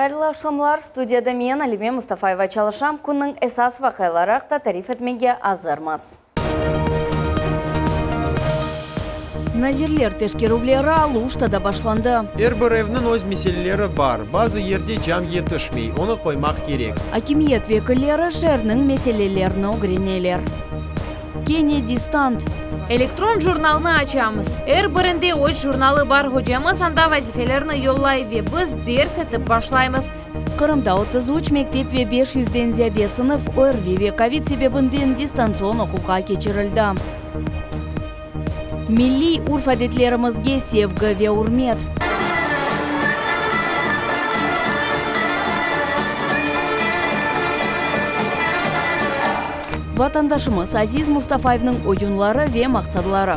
Hayırlı aqşamlar, studiyada men, Alime Mustafayeva çalışam, künniñ esas vaqiaları aqta tarif etmege azırmız. Nazirler teşkerüvleri Aluştada başlandı. Er bir evniñ öz meseleleri bar, bazı yerde cam yetişmey, onı qoymaq kerek. Akimiyet vekilleri şeerniñ meselelerini ögreneler. Kene distant. Elektron jurnalnı açamız. Er birinde öz jurnalı bar, hocamız anda vazifelerni yollay ve biz ders etip başlaymız. Qırımda 33 mektep ve beş yüzden ziyade sınıf ORVİ ve kovid sebebinden distantsion oquvğa keçirildi. Milliy urf-adetlerimizge sevgi ve ürmet. Vatandaşımız Aziz Mustafayevniñ oyunları ve maqsadları.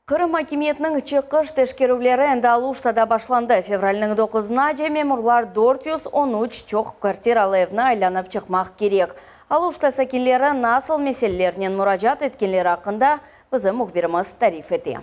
Qırım akimiyetiniñ çıqış teşkerüvleri endi Aluştada başlandı. Fevralniñ doquzınace memurlar 413 çoq kvartiralı evni aylanıp çıqmaq kerek. Aluşta sakinleri nasıl meselelernen muracaat etkenleri aqqında bizim mühbirimiz tarif ete.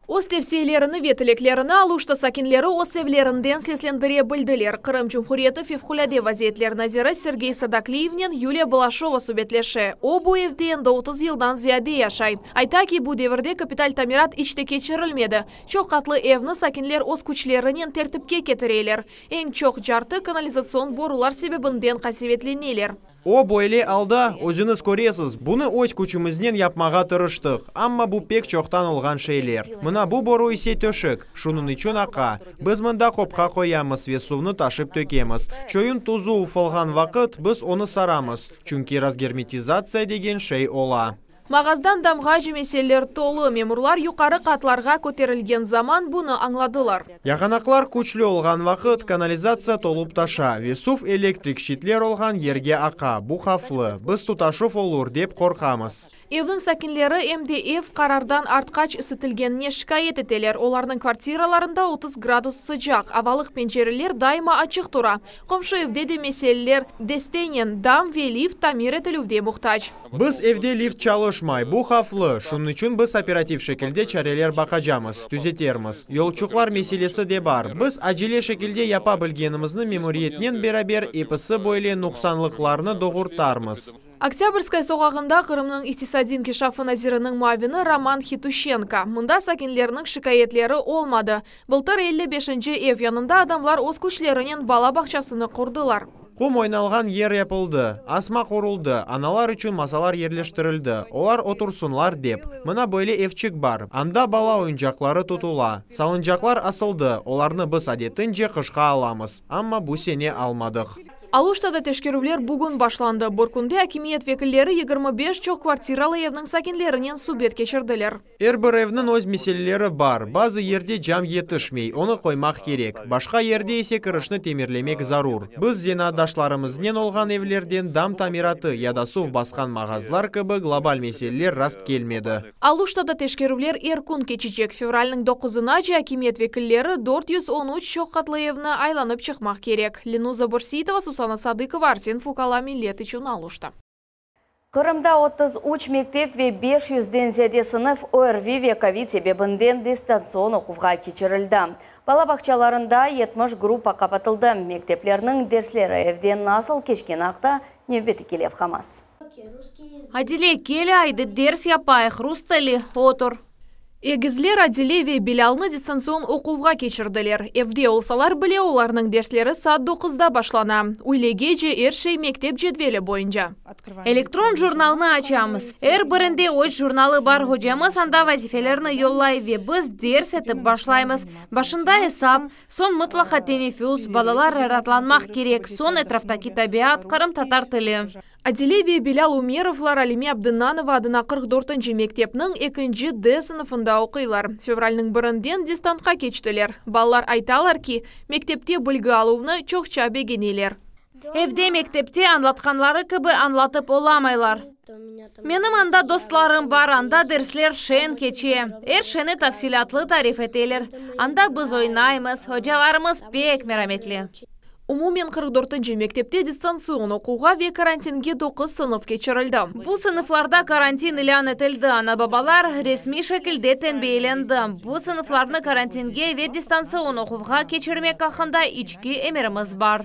Öz tevsiyelerini ve tileklerini Aluşta sakinleri öz evlerinden seslendire bildiler. Qırım Cumhuriyeti Fevqulâde vaziyetler naziri Sergey Sadakliyevnen Yuliya Balaşova subetleşe. O, bu evde endi 30 yıldan ziyade yaşay. Ayta ki, bu devirde kapital tamirat iç te keçirilmedi. Çoq qatlı evni sakinler öz küçlerinen tertipke ketireler. Eñ çoq cartı kanalizatsion borular sebebinden qasevetleneler. O, böyle alda, özüñiz köresiz, bunı öz küçümiznen yapmağa tırıştıq, amma bu pek çoqtan olğan şeyler. Mına bu boru ise töşik, şunıñ içün aqa. Biz mında qopqa qoyamız ve suvnı taşıp tökemiz. Çoyun tuzu ufalğan vaqıt, biz onı saramız, çünki razgermetizatsiya degen şey ola. Mağazdan damğace meseleler tolu, memurlar yuqarı qatlarğa köterilgen zaman bunı añladılar. Yağanaqlar küçlü olğan vaqıt kanalizatsiya tolup taşa ve suv elektrik şitler olğan yerge aqa, bu havflı, biz tutaşuv olur, dep qorqamız. Evniñ sakinleri em de ev qarardan artqaç isitilgenine şikâyet eteler, olarnıñ kvartiralarında 30 gradus sıcaq, avalıq pencereler daima açıq tura. Qomşu evde de meseleler destenen, dam ve lift tamir etilüvde muhtac. Biz evde lift çalışmay, bu havflı, şunıñ içün biz operativ şekilde çareler baqacamız, tüzetermiz. Yolçuqlar meselesi de bar. Biz acele şekilde yapa bilgenimizni memuriyetnen beraber episi böyle nuqsanlıqlarnı doğurtarmız. Oktâbrskaya soqağında Qırımnıñ iqtisadiy inkişafı naziriniñ muavini Roman Hituşenko. Mında sakinlerniñ şikâyetleri olmadı. Bıltır 55-nci ev yanında adamlar öz küçlerinen bala bağçasını qurdılar. Qum oynalğan yer yapıldı, asma quruldı, analar içün masalar yerleştirildi, olar otursınlar dep. Mına böyle evçik bar, anda bala oyuncaqları tutula. Salıncaqlar asıldı, olarnı biz adetince qışqa alamız, amma bu sene almadıq. Aluştada teşkerüvler bugün başlandı. Bir künde akimiyet vekilleri 25 çoq kvartiralı evniñ sakinlerinen subet keçirdiler. Er bir evniñ öz meseleleri bar, bazı yerde cam yetişmey, onı qoymaq kerek, başqa yerde ise kirişni temirlemek zarur. Biz zenaatdaşlarımıznen olğan evlerden dam tamiratı ya da suv basqan mağazlar kibi global meseleler rast kelmedi. Aluştada teşkerüvler er kün keçecek. Fevralniñ doquzınace akimiyet vekilleri 413 çoq qatlı evni aylanıp çıqmaq kerek. Lenuza Börseyitova, Susana Sadıkova, Arsen Fukala, Millet içün Aluşta. Qırımda 33 mektep ve 500-den ziyade sınıf ORVİ ve kovid sebebinden distantsion oquvğa keçirildi. Bala bağçalarında 70 gruppa qapatıldı. Mekteplerniñ dersleri evde nasıl keçkeni aqta nevbetteki levhamız. Adile, kel aydı, ders yapayıq, rus tili, otur. Egizler Adile ve Bilâlnı distantsion oquvğa keçirdiler. Evde olsalar bile, olarnıñ dersleri saat doquzda başlana. Üylegece er şey mektep cedveli boyunca. Elektron jurnalnı açamız. Er birinde öz jurnalı bar, hocamız anda vazifelerni yollay ve biz ders etip başlaymız. Başında esap, soñ mıtlaqa teneffüs, balalar raatlanmaq kerek, soñ etraftaki tabiat, qırımtatar tili. Adile ve Bilâl Ümerovlar Alime Abdennanova adına 44-nci mektepniñ ekinci D sınıfında oquylar. Fevralniñ birinden distantqa keçtiler. Balalar aytalar ki, mektepte bilgi aluvnı çoqça begeneler. Evde, mektepte añlatqanları kibi añlatıp olamaylar. Menim anda dostlarım bar, anda dersler şeñ keçe. Er şeyni tafsilâtlı tarif eteler. Anda biz oynaymız, ocalarımız pek merametli. Umumen 44-nci mektepte distantsion oquvğa ve karantinge doquz sınıf keçirildi. Bu sınıflarda karantin ilân etildi, ana-babalar resmiy şekilde tenbiyelendi. Bu sınıflarnı karantinge ve distantsion oquvğa keçirmek aqqında içki emirimiz bar.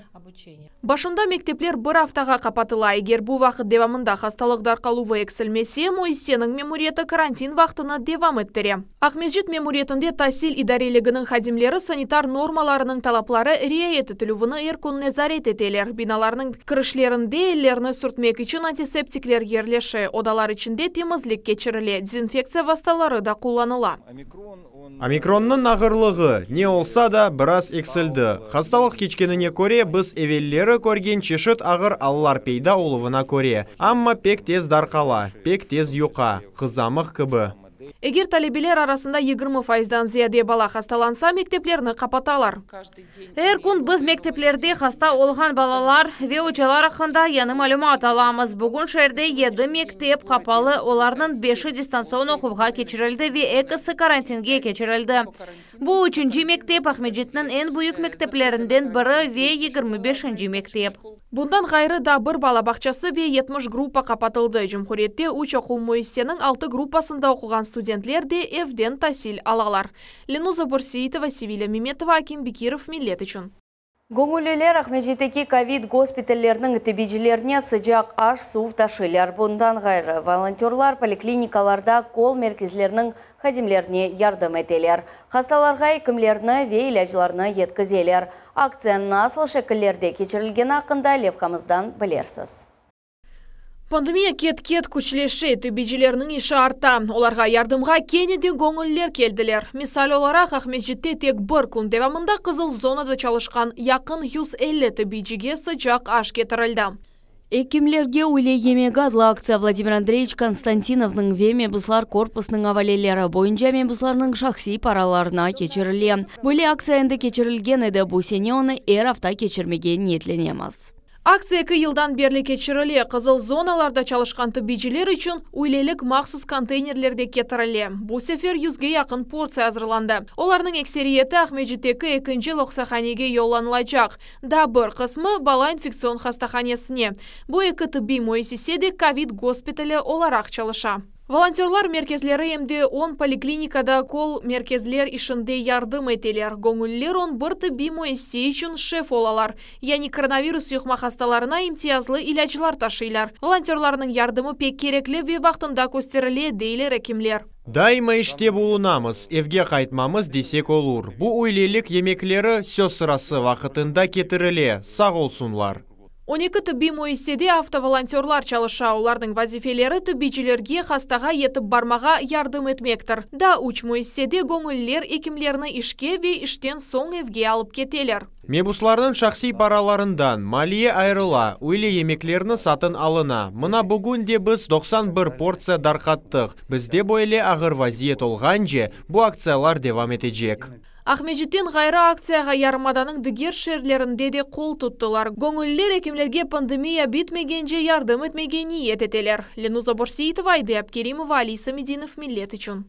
Başında mektepler bir aftağa qapatıla. Eger bu vaqıt devamında hastalıq darqaluvı eksilmese, müessiseniñ memuriyeti karantin vaqtını devam ettire. Aqmescit memuriyetinde tasil idareliginiñ hadimleri sanitar normalarınıñ talapları riayet etilüvini er kün nezaret eteler. Binalarnıñ kirişlerinde ellerni sürtmek içün antiseptikler yerleşe, odalar içinde temizlik keçirile, dezinfektsiya vastaları da qullanıla. Omikronnıñ ağırlığı, ne olsa da, biraz eksildi. Hastalıq keçkenine köre, biz evelleri körgen çeşit ağır allar peyda oluvına köre. Amma pek tez darqala, pek tez yuqa, qızamıq kibi. Eger talebeler arasında 20 faizdan ziyade bala hastalansa, mekteplerni qapatalar. Er kün biz mekteplerde hasta olğan balalar ve ocalar aqqında yañı malümat alamız. Bugün şeerde yedi mektep qapalı, olarnıñ beşi distantsion oquvğa keçirildi ve ekisi karantinge keçirildi. Bu üçünci mektep, Aqmescitniñ eñ büyük mekteplerinden biri ve 25-nci mektep. Bundan ğayrı daa bir bala bağçası ve 70 gruppa qapatıldı. Cumhuriyette üç oquv müessiseniñ altı gruppasında oquğan studentler de evden tasil alalar. Lenuza Börseitova, Sevilya Memetova, Akim Bekirov, Millet içün. Göñülliler Aqmescitteki kovid gospitalleriniñ tibbiycilerine sıcaq aş suv taşıylar. Bundan ğayrı, volontörlar poliklinikalarda kol-merkezleriniñ hadimlerine yardım eteler. Hastalarğa ekimlerni ve ilâclarnı yetkizeler. Aktsiya nasıl şekillerde keçirilgeni aqqında levhamızdan bilersiz. Pandemiya ket-ket küçleşe, tibbiycilerniñ işi arta. Olarğa yardımğa kene de göñülliler keldiler. Misal olaraq, Aqmescitte tek bir kün devamında qızıl zonada çalışqan yaqın 150 tibbiycige sıcaq aş ketirildi. Ekimlerge üyle yemegi adlı aktsiya Vladimir Andreyeviç Konstantinovnıñ ve mebuslar korpusınıñ avaleleri boyunca mebuslarnıñ şahsiy paralarına keçirile. Böyle aktsiya endi keçirilgen edi, bu sene onı er afta keçirmege niyetlenemiz. Aktsiya eki yıldan berli keçirile. Qızıl zonalarda çalışqan tibbiyciler içün üylelik mahsus konteynerlerde ketirile. Bu sefer 100-ge yaqın portsiya azırlandı. Olarnıñ ekseriyeti Aqmescitteki ekinci loqsahanege yollanılacaq. Daa bir qısmı bala infektsion hastahanesine. Bu eki tibbiy müessise de kovid gospitali olaraq çalışa. Volontörlar merkezleri em de 10 poliklinikada kol-merkezler işinde yardım eteler. Göñülliler 11 tibbiy müessise içün şef olalar. Yani koronavirus yuqma hastalarına imtiyazlı ilâclar taşıylar. Volontörlarnıñ yardımı pek kerekli ve vaqtında kösterile, deyler ekimler. Daima işte bulunamız, evge qaytmamız desek olur. Bu üylelik yemekleri söz sırası vaqtında ketirile, sağ olsunlar. 12 tibbiy müessisede avtovolontörlar çalışa. Olarnıñ vazifeleri tibbiycilerge hastağa yetip barmağa yardım etmektir. Daa üç müessisede göñülliler ekimlerni işke ve işten soñ evge alıp keteler. Mebuslarnıñ şahsiy paralarından maliye ayırıla, üyle yemeklerni satın alına. Mına bugün de biz 91 portsiya darqattıq. Bizde böyle ağır vaziyet olğance bu aktsiyalar devam etecek. Aqmescitten ğayrı aktsiyağa yarımadanıñ diger şeerlerinde de qol tuttılar. Göñülliler ekimlerge pandemiya bitmegence yardım etmege niyet eteler. Lenuza Börseitova, Ayde Abkerimova, Ali Samedinov, Millet içün.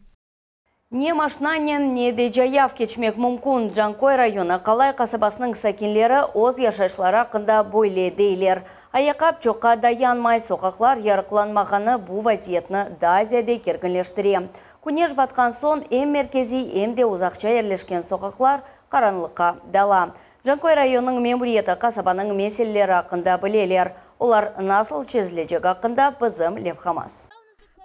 Ne maşinanen, ne de cayav keçmek mümkün. Canköy rayonı Qalay qasabasınıñ sakinleri öz yaşayışları aqqında böyle deyler. Ayaqqap çoqqa dayanmay, soqaqlar yarıqlanmağanı bu vaziyetni daa ziyade kerginleştire. Küneş batqan soñ em merkeziy, em de uzaqça yerleşken soqaqlar qaranlıqqa dala. Canköy rayonınıñ memuriyeti qasabanıñ meseleleri aqqında bileler. Olar nasıl çezilecek aqqında bizim levhamız.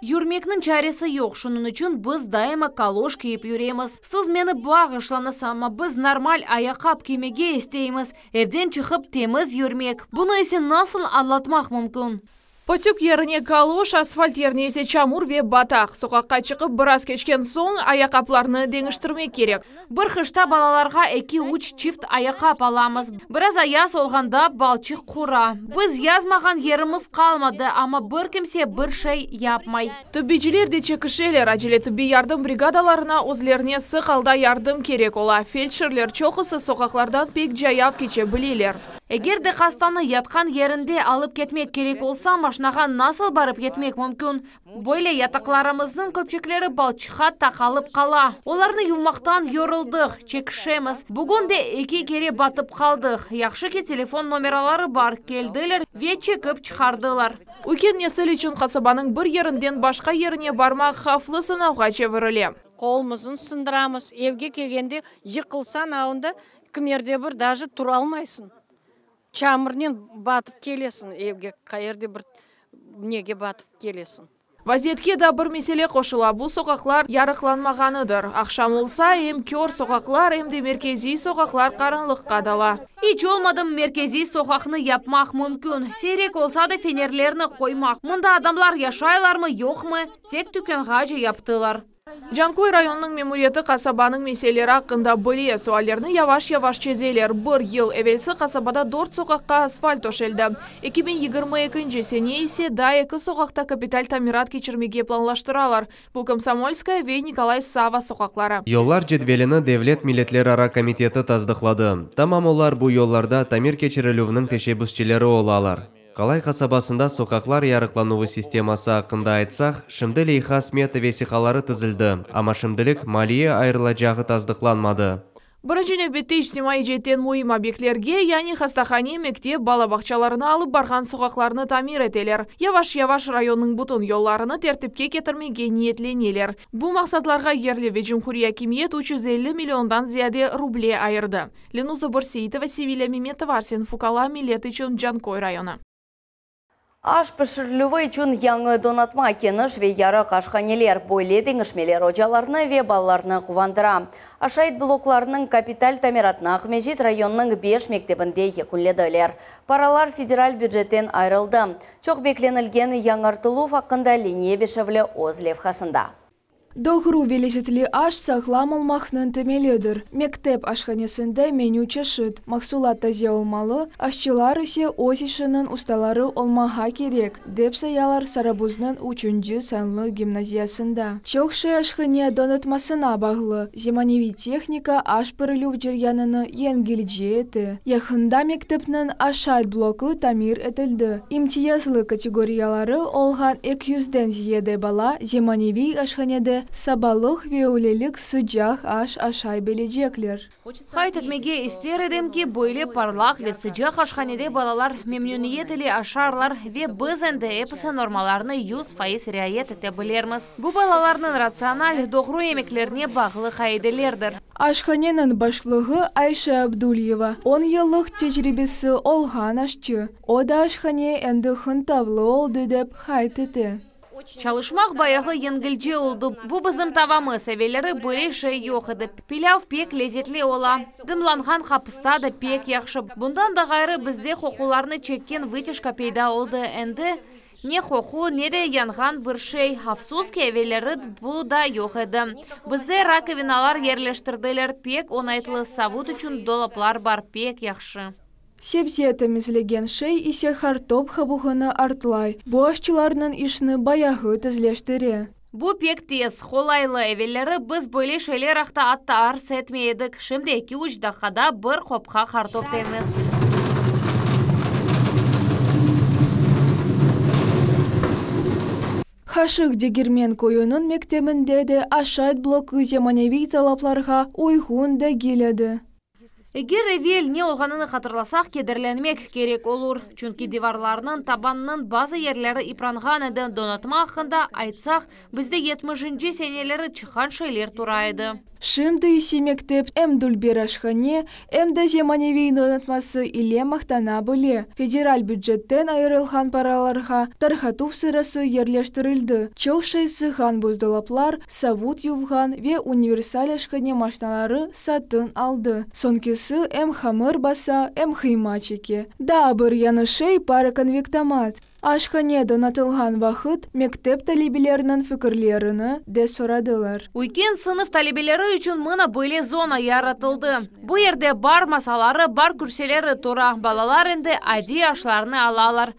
Yürmekniñ çaresi yoq, şunıñ içün biz daima kaloş kiyip yüremiz. Siz meni bağışlañız, amma biz normal ayaqqap kiymege isteymiz. Evden çıqıp temiz yürmek. Bunı ise nasıl añlatmaq mümkün? Pötük yerine kaloş, asfalt yerine ise çamur ve bataq. Soqaqqa çıqıp biraz keçken soñ ayaqqaplarnı deñiştirmek kerek. Bir qışta balalarğa eki-üç çift ayaqqap alamız. Biraz ayaz olğanda balçıq qura. Biz yazmağan yerimiz qalmadı, amma bir kimse bir şey yapmay. Tibbiyciler de çekişeler. Acele tibbiy yardım brigadalarına özlerine sıq alda yardım kerek ola. Feldşerler çoqusı soqaqlardan pek cayav keçe bileler. Eger de hastanı yatqan yerinde alıp ketmek kerek olsa, maşnağa nasıl barıp yetmek mümkün? Böyle yataqlarımıznıñ köpçekleri balçıqqa taqalıp qala. Olarnı yuvmaqtan yoruldıq, çekişemiz. Bugün de eki kere batıp qaldıq. Yahşı ki, telefon nomeraları bar, keldiler ve çekip çıqardılar. Üyken nesil içün qasabanıñ bir yerinden başqa yerine barmaq havflı sınavğa çevirile. Qolumıznı sındıramız, evge kelgende yıqılsañ aunda kimerde bir daje turalmaysıñ. Çamurnen batıp kelesiñ evge, qayerde bir nege batıp kelesiñ. Vaziyetke daa bir mesele qoşula, bu soqaqlar yarıqlanmağanıdır. Aqşam olsa, em kör soqaqlar, em de merkeziy soqaqlar qaranlıqqa dala. İç olmadım merkeziy soqaqnı yapmaq mümkün, siyrek olsa da fenerlerni qoymaq. Mında adamlar yaşaylarmı, yoqmı, tek tükânğace yaptılar. Canköy rayonınıñ memuriyeti qasabanıñ meseleleri aqqında bile, suallerni yavaş-yavaş çezeler. Bir yıl evelsi qasabada dört soqaqqa asfalt töşeldi, 2022 sene ise daa eki soqaqta kapital tamirat keçirmege planlaştıralar, bu Komsomolskaya ve Nikolay Savva soqaqları. Yollar cedvelini Devlet milletlerara komiteti tasdıqladı. Tamam olar bu yollarda tamir keçirilüvniñ teşebbüsçileri olalar. Qalay qasabasında soqaqlar yarıqlanuvı sisteması aqqında aytsaq, şimdi leyha-smeta vesiqaları tizildi, amma şimdilik maliye ayırılacağı tasdıqlanmadı. Birinci nevbette içtimaiy ceetten müim obyektlerge, yani hastahane, mektep, bala bağçalarına alıp barğan soqaqlarnı tamir eteler. Yavaş-yavaş rayonnıñ bütün yollarını tertipke ketirmege niyetleneler. Bu maqsatlarğa yerli ve cumhuriy akimiyet 350 milliondan ziyade ruble ayırdı. Lenuza Börseitova, Sevilâ Memetova, Arsen Fukala, Millet içün, Canköy rayonı. Aş pişirilüvi içün yañı donatma, keniş ve yarıq aşhaneler, böyle deñişmeler ocalarnı ve balalarnı quvandıra. Aşayt bloklarınıñ kapital tamiratını Aqmescit rayonınıñ beş mektebinde yekünlediler. Paralar federal bücetten ayırıldı. Çoq beklenilgen yañartıluv aqqında Leniye Beşevli öz levhasında. Doğru ve lezetli aş sağlam olmaqnıñ temelidir. Mektep aşhanesinde menü çeşit, mahsulat taze olmalı, aşçılar ise öz işiniñ ustaları olmağa kerek, dep sayalar Sarabuznıñ üçünci sanlı gimnaziyasında. Çoq şey aşhane donatmasına bağlı, zemaneviy tehnika aş pirilüv ceryanını yengilce ete. Yaqında mektepniñ aşayt bloku tamir etildi. İmtiyazlı kategoriyaları olğan eki yüzden ziyade bala zemaneviy aşhanede sabalıq ve üylelik sıcaq aş aşay bilecekler. Qayd etmege ister edim ki, böyle parlaq ve sıcaq aşhanede balalar memnüniyet ile aşarlar ve biz endi episi normalarnı 100% riayet ete bilermiz. Bu balalarnıñ ratsional, doğru yemeklerine bağlı qaidelerdir. Aşhaneniñ başlığı Ayşe Abdulyeva, on yıllıq tecribesi olğan aşçı. O da aşhane endi hıntavlı oldı dep qayd ete. Çalışmaq bayağı yengilce oldı. Bu bizim tavamız, evelleri böyle şey yoq edi. Pilâv pek lezetli ola. Dımlanğan qapısta da pek yahşı. Bundan da ğayrı, bizde qoqularnı çekken vıtâjka peyda oldı. Endi ne qoqu, ne de yanğan bir şey. Afsus ki, evelleri bu da yoq edi. Bizde rakovinalar yerleştirdiler, pek oñaytlı, savut içün dolaplar bar, pek yahşı. Sebze temizlegen şey ise qartop qabuğını artlay. Bu aşçılarnıñ işini bayağı tezleştire. Bu pek tez, qolaylı. Evelleri biz böyle şeyler aqta atta arz etmey edik. Şimdi eki-üç daqqada bir qopqa qartop temiz. Haşıq Degirmen köyüniñ mektebinde de aşayt bloku zemaneviy talaplarğa uyğun degil edi. Eger evel ne olğanını hatırlasaq, kederlenmek kerek olur, çünki divarlarnıñ, tabannıñ bazı yerleri ipranğan edi. Donatma aqqında aytsaq, bizde yetmişinci seneleri çıqqan şeyler tura edi. Şimdi ise mektep em dülber aşhane, em de zemaneviy donatması ile maqtana bile. Federal bücetten ayırılğan paralarğa tarqatuv sırası yerleştirildi, çoq şey sığğan buzdolaplar, savut yuvğan ve universal aşhane maşnaları satın aldı. Soñkisi em hamır basa, em qıyma çeke. Daa bir yañı şey, parokonvektomat. Aşhane donatılğan vaqıt mektep talebeleriniñ fikirlerini de soradılar. Üyken sınıf talebeleri içün mına böyle zona yaratıldı. Bu yerde bar masaları, bar kürsüleri tura, balalar endi adiy aşlarnı alalar.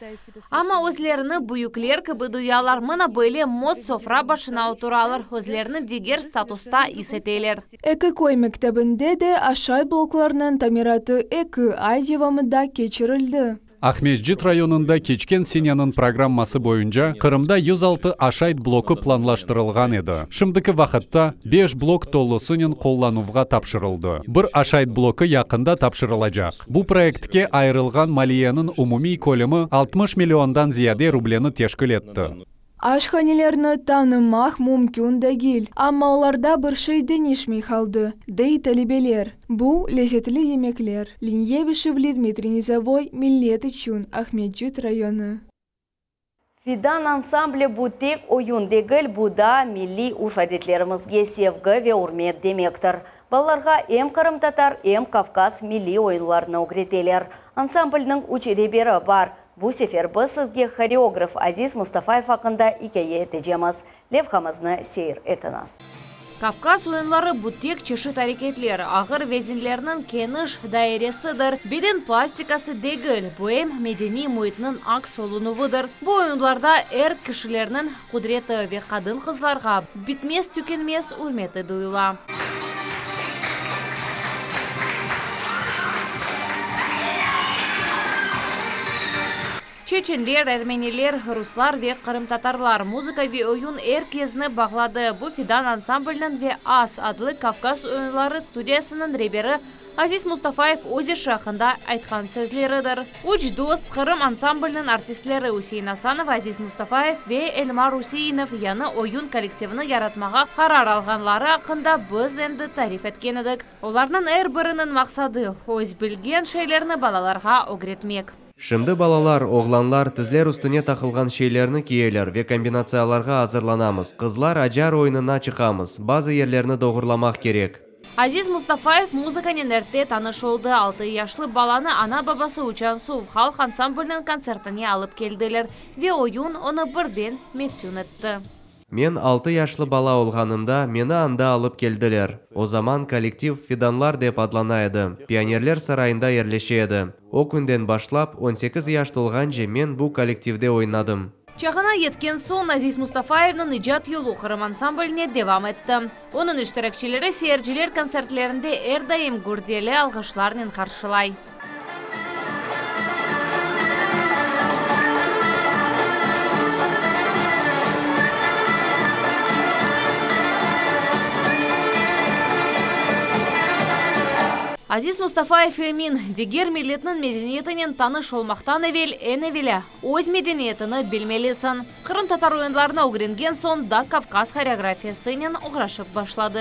Amma özlerini büyükler kibi duyalar, mına böyle mot sofra başına oturalar, özlerini diger statusta is eteler. Eki köy mektebinde de aşayt bloklarınıñ tamiratı eki ay devamında keçirildi. Aqmescit rayonında keçken seneniñ programması boyunca Qırımda 106 aşayt bloku planlaştırılğan edi. Şimdiki vaqıtta beş blok tolusınen qullanuvğa tapşırıldı. Bir aşayt bloku yaqında tapşırılacaq. Bu proyektke ayırılğan maliyeniñ umumiy kölemi 60 milliondan ziyade rubleni teşkil etti. Aşhanelerni tanımaq mümkün degil, amma olarda bir şey deñişmey qaldı, dey talebeler. Bu, lezetli yemekler. Liniye Bişevli, Dmitriy Nizovoy, Millet içün, Aqmescit rayonı. Fidan ansambli bu tek oyun degil, bu da milliy urf-adetlerimizge sevgi ve ürmet demektir. Balalarğa em qırımtatar, em kavkaz milliy oyunlarını ögreteler. Ansamblniñ üç reberi bar. Bu sefer biz sizge horeograf Aziz Mustafayev aqqında ikâye etecemiz. Levhamıznı seyir etiñiz. Kavkaz oyunları bu tek çeşit areketler, ağır vezinlerniñ keniş dairesidir. Beden plastikası degil, bu em medeniy müitniñ aks olunuvıdır. Bu oyunlarda er kişilerniñ qudreti ve qadın-qızlarğa bitmez-tükenmez ürmeti duyula. Çeçenler, ermeniler, ruslar ve qırımtatarlar, muzıka ve oyun er kezni bağladı. Bu Fidan ansambliniñ ve As adlı Kavkaz oyunları studiyasınıñ reberi Aziz Mustafayev öz işi aqqında aytqan sözleridir. Üç dost Qırım ansambliniñ artistleri Üsein Asanov, Aziz Mustafayev ve Elmar Üseinov yañı oyun kollektivini yaratmağa qarar alğanları aqqında biz endi tarif etken edik. Olarnıñ er biriniñ maqsadı, öz bilgen şeylerini balalarğa ögretmek. Şimdi balalar, oğlanlar tizler üstüne taqılğan şeylerni kiyeler ve kombinatsiyalarğa azırlanamız. Qızlar acar oyunına çıqamız, bazı yerlerni doğurlamaq kerek. Aziz Mustafayev muzıkanen erte tanış oldı. Altı yaşlı balanı ana-babası Uçan suv halq ansambliniñ kontsertine alıp keldiler ve oyun onı birden meftün etti. Men altı yaşlı bala olğanımda meni anda alıp keldiler. O zaman kollektiv Fidanlar dep adlana edi, Pionerler sarayında yerleşe edi. O künden başlap on sekiz yaş tolğance men bu kollektivde oynadım. Çağına yetken soñ Aziz Mustafayevniñ icat yolu Qırım ansambline devam etti. Onıñ iştirakçileri seyirciler kontsertlerinde er daim gürdeli alğışlarnen qarşılay. Aziz Mustafayev emin, diger milletniñ medeniyetinen tanış olmaqtan evel, eñ evelâ, öz medeniyetini bilmelisiñ. Qırımtatar oyunlarını ögrengen soñ da Kavkaz horeografiyasınen oğraşıp başladı.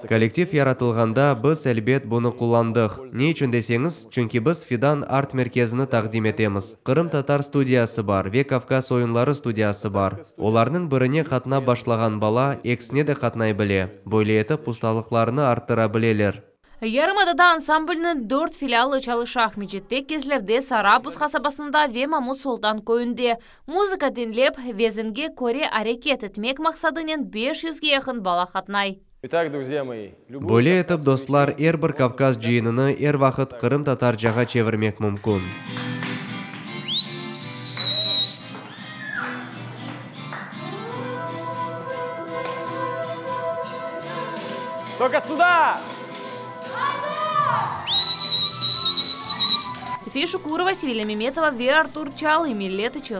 Kollektiv yaratılğanda biz, elbet, bunı qullandıq. Ne içün deseñiz, çünki biz Fidan art-merkezini taqdim etemiz. Qırımtatar studiyası bar ve Kavkaz oyunları studiyası bar. Olarnıñ birine qatnap başlağan bala ekisine de qatnay bile. Böyle etip ustalıqlarını arttıra bileler. Yarımadada ansamblniñ dört filialı çalışa, Aqmescitte, Kezlevde, Sarabuz qasabasında ve Mamut Sultan köyünde. Muzıka diñlep, vezinge köre areket etmek maqsadınen beş yüzge yaqın bala qatnay. Böyle etip, dostlar, er bir Kavkaz cıyınını er vaqıt qırımtatarcağa çevirmek mümkün. Sefiye Şukurova, Sevilâ Memetova ve Artur Çalıy, Millet içün.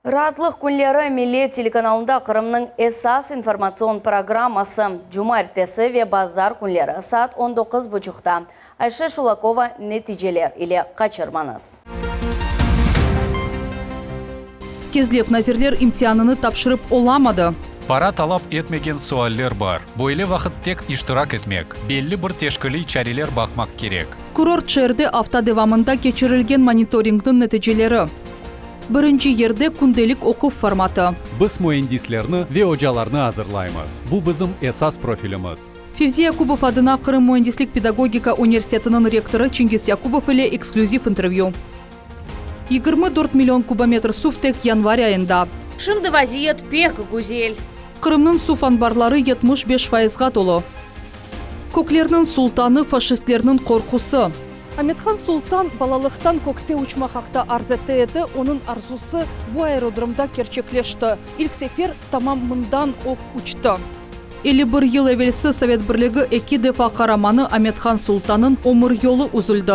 Raatlıq künleri Millet telekanalında Qırımnıñ esas informatsion programması cumaertesi ve bazar künleri saat on doquz buçuqta Ayşe Şulakova neticeler ile qaçırmañız. Kezlev nazirler imtianını tapşırıp olamadı. Para talap etmegen sualler bar. Böyle vaqıt tek iştirak etmek, belli bir teşkiliy çareler baqmaq kerek. Kurort şeerde afta devamında keçirilgen monitoringniñ neticeleri. Birinci yerde kündelik oquv formatı. Biz müendislerni ve ocalarnı azırlaymız. Bu bizim esas profilimiz. Fevzi Yakubov adına Qırım müendislik-pedagogika universitetiniñ rektorı Çingiz Yakubov ile eksklüziv intervyü. 24 million kubometr suv tek yanvar ayında. Şimdi vaziyet pek güzel. Qırımnıñ suv anbarları 75 fayızğa tolu. Köklerniñ sultanı, faşistlerniñ qorqusı. Amethan Sultan balalıqtan kökte uçmaq aqta arz ete edi, onıñ arzusı bu aerodromda kerçekleşti. İlk sefer tamam mından o uçtı. 51 yıl evelsi Sovet Birligi eki defa qaramanı Amethan Sultannıñ ömür yolu üzüldi.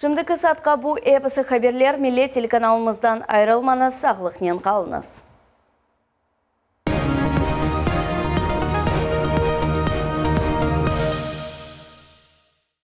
Şimdiki saatqa bu episi haberler, Millet telekanalımızdan ayırılmañız, sağlıqnen qalıñız.